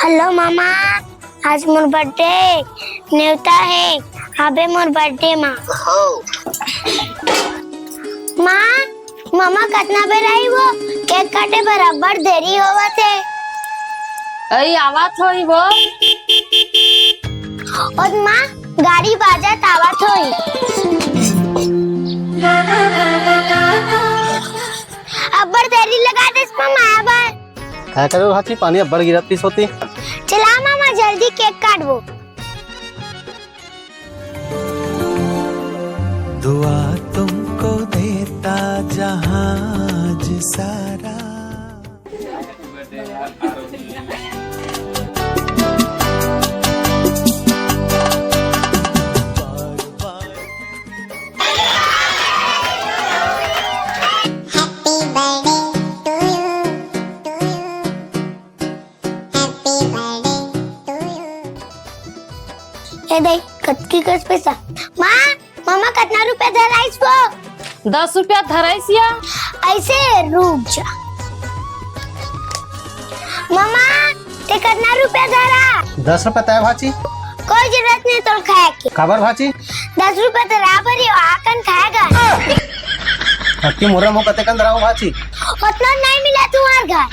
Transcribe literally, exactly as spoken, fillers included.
Hello मामा, आज मोर birthday, नेवता हे, आबे मोर birthday मा। माँ, मामा कतना बेर आही वो? Cake काटे बर अब्बड़ देरी होवत हे। अई आवत होही वो। ओद माँ, गाड़ी बाजत आवत होही। अब्बड़ देरी लगा देस मामा आए बर। काय करे भाची, पानी अब्बड़ गिरत पिस होती। चला मामा, जल्दी cake काटबो। दुआ तुमको देता जहां आज सारा। Happy birthday to you, to you। Happy birthday to you। ए दई, कतकी कस पैसा? माँ, मामा कतना रुपया धराइस वो? दस रुपया धराइस या। ऐसे रुक जा। मामा, ते कतना रुपया धरा? दस रुपया तय भाची। कोई जरूरत नहीं तोल खाए के। काबर भाची? दस रुपया धरा भरी आकन खाएगा। अक्की मुर्रा मो कते कन धराओ भाची? उतना नहीं मिला तुम्हार घर।